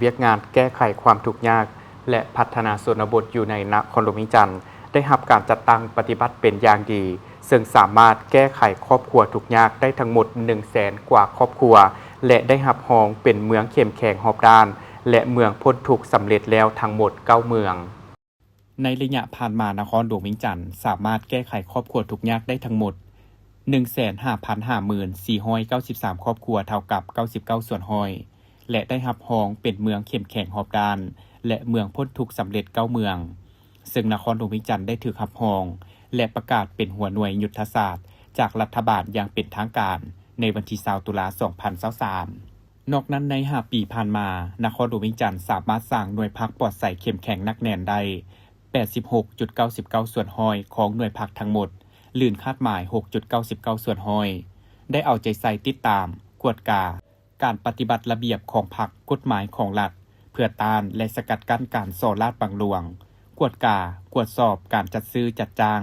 ວຽກງານແກ້ໄຂຄວາມທຸກຍາກ ແລະ ພັດທະນາຊົນນະບົດຢູ່ໃນນະຄອນຫຼວງວຽງຈັນ ໄດ້ຮັບການຈັດຕັ້ງປະຕິບັດເປັນຢ່າງດີ, ເຊິ່ງສາມາດແກ້ໄຂຄອບຄົວທຸກຍາກໄດ້ທັງໝົດໜຶ່ງແສນກວ່າຄອບຄົວ ແລະ ໄດ້ຮັບຮອງເປັນເມືອງເຂັ້ມແຂງຮອບດ້ານ ແລະ ເມືອງພົ້ນທຸກສຳເລັດແລ້ວທັງໝົດເກົ້າເມືອງ. ໃນໄລຍະຜ່ານມາ, ນະຄອນຫຼວງວຽງຈັນສາມາດແກ້ໄຂຄອບຄົວທຸກຍາກໄດ້ທັງໝົດໜຶ່ງແສນຫ້າພັນຫ້າໝື່ນສີ່ຮ້ອຍເກົ້າສິບສາມຄອບຄົວ, ເທົ່າກັບເກົ້າສິບເກົ້າສ່ວນຮ້ອຍ ແລະ ໄດ້ຮັບຮອງເປັນເມືອງເຂັ້ມແຂງຮອບດ້ານ ແລະ ເມືອງພົ້ນທຸກສຳເລັດເກົ້າເມືອງ, ເຊິ່ງນະຄອນຫຼວງວຽງຈັນໄດ້ຖືກຮັບຮອງ ແລະ ປະກາດເປັນຫົວໜ່ວຍຍຸດທະສາດຈາກລັດຖະບານຢ່າງເປັນທາງການໃນວັນທີຊາວຕຸລາສອງພັນຊາວສາມ. ນອກນັ້ນ, ໃນຫ້າປີຜ່ານມາ, ນະຄອນຫຼວງວຽງຈັນສາມາດສ້າງໜ່ວຍພັກປອດໃສເຂັ້ມແຂງໜັກແໜ້ນໄດ້ແປດສິບຫົກຈຸດເກົ້າສິບເກົ້າສ່ວນຮ້ອຍຂອງໜ່ວຍພັກທັງໝົດ, ລື່ນຄາດໝາຍຫົກຈຸດເກົ້າສິບເກົ້າສ່ວນຮ້ອຍ, ໄດ້ເອົາໃຈໃສ່ຕິດຕາມ, ກວດກາ ການປະຕິບັດລະບຽບຂອງພັກ, ກົດໝາຍຂອງລັດ ເພື່ອຕ້ານ ແລະ ສະກັດກັ້ນການສໍ້ລາດບັງຫຼວງ, ກວດກາ, ກວດສອບການຈັດຊື້ຈັດຈ້າງ,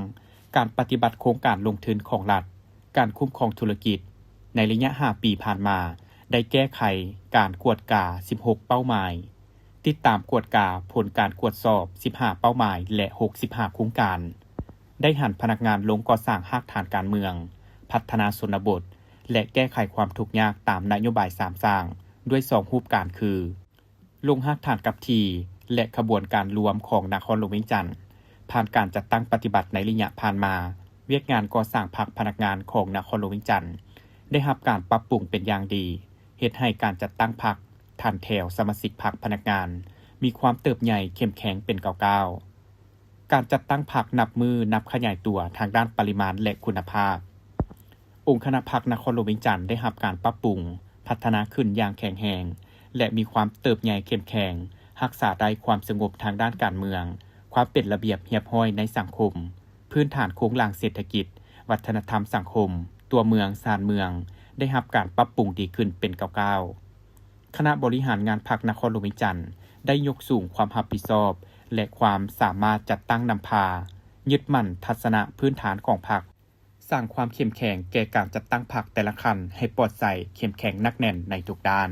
ການປະຕິບັດໂຄງການລົງທຶນຂອງລັດ, ການຄຸ້ມຄອງທຸລະກິດ. ໃນໄລຍະຫ້າປີຜ່ານມາ, ໄດ້ແກ້ໄຂການກວດກາສິບຫົກເປົ້າໝາຍ, ຕິດຕາມກວດກາຜົນການກວດສອບສິບຫ້າເປົ້າໝາຍ ແລະ ຫົກສິບຫ້າໂຄງການ, ໄດ້ຫັນພະນັກງານລົງກໍ່ສ້າງຮາກຖານການເມືອງ, ພັດທະນາຊົນນະບົດ ແລະ ແກ້ໄຂຄວາມທຸກຍາກຕາມນະໂຍບາຍສາມສ້າງ ດ້ວຍສອງຮູບການຄື ລົງຮາກຖານກັບທີ່ ແລະ ຂະບວນການລວມຂອງນະຄອນຫຼວງວຽງຈັນ. ຜ່ານການຈັດຕັ້ງປະຕິບັດໃນໄລຍະຜ່ານມາ, ວຽກງານກໍ່ສ້າງພັກພະນັກງານຂອງນະຄອນຫຼວງວຽງຈັນ ໄດ້ຮັບການປັບປຸງເປັນຢ່າງດີ, ເຮັດໃຫ້ການຈັດຕັ້ງພັກ, ຖັນແຖວສະມາຊິກພັກພະນັກງານ ມີຄວາມເຕີບໃຫຍ່ເຂັ້ມແຂງເປັນກ້າວໆ. ການຈັດຕັ້ງພັກນັບມື້ນັບຂະຫຍາຍຕົວທາງດ້ານປະລິມານ ແລະ ຄຸນນະພາບ. ອົງຄະນະພັກນະຄອນຫຼວງວຽງຈັນໄດ້ຮັບການປັບປຸງ, ພັດທະນາຂຶ້ນຢ່າງແຂງແຮງ ແລະ ມີຄວາມເຕີບໃຫຍ່ເຂັ້ມແຂງ, ຮັກສາໄດ້ຄວາມສະຫງົບທາງດ້ານການເມືອງ, ຄວາມເປັນລະບຽບຮຽບຮ້ອຍໃນສັງຄົມ, ພື້ນຖານໂຄງລ່າງເສດຖະກິດ, ວັດທະນະທຳສັງຄົມ, ຕົວເມືອງ, ຊານເມືອງ ໄດ້ຮັບການປັບປຸງດີຂຶ້ນເປັນກ້າວໆ. ຄະນະບໍລິຫານງານພັກນະຄອນຫຼວງວຽງຈັນ ໄດ້ຍົກສູງຄວາມຮັບຜິດຊອບ ແລະ ຄວາມສາມາດຈັດຕັ້ງນຳພາ, ຍຶດໝັ້ນທັດສະນະພື້ນຖານຂອງພັກ, ສ້າງຄວາມເຂັ້ມແຂງແກ່ການຈັດຕັ້ງພັກແຕ່ລະຂັ້ນໃຫ້ປອດໃສ, ເຂັ້ມແຂງ, ໜັກແໜ້ນໃນທຸກດ້ານ.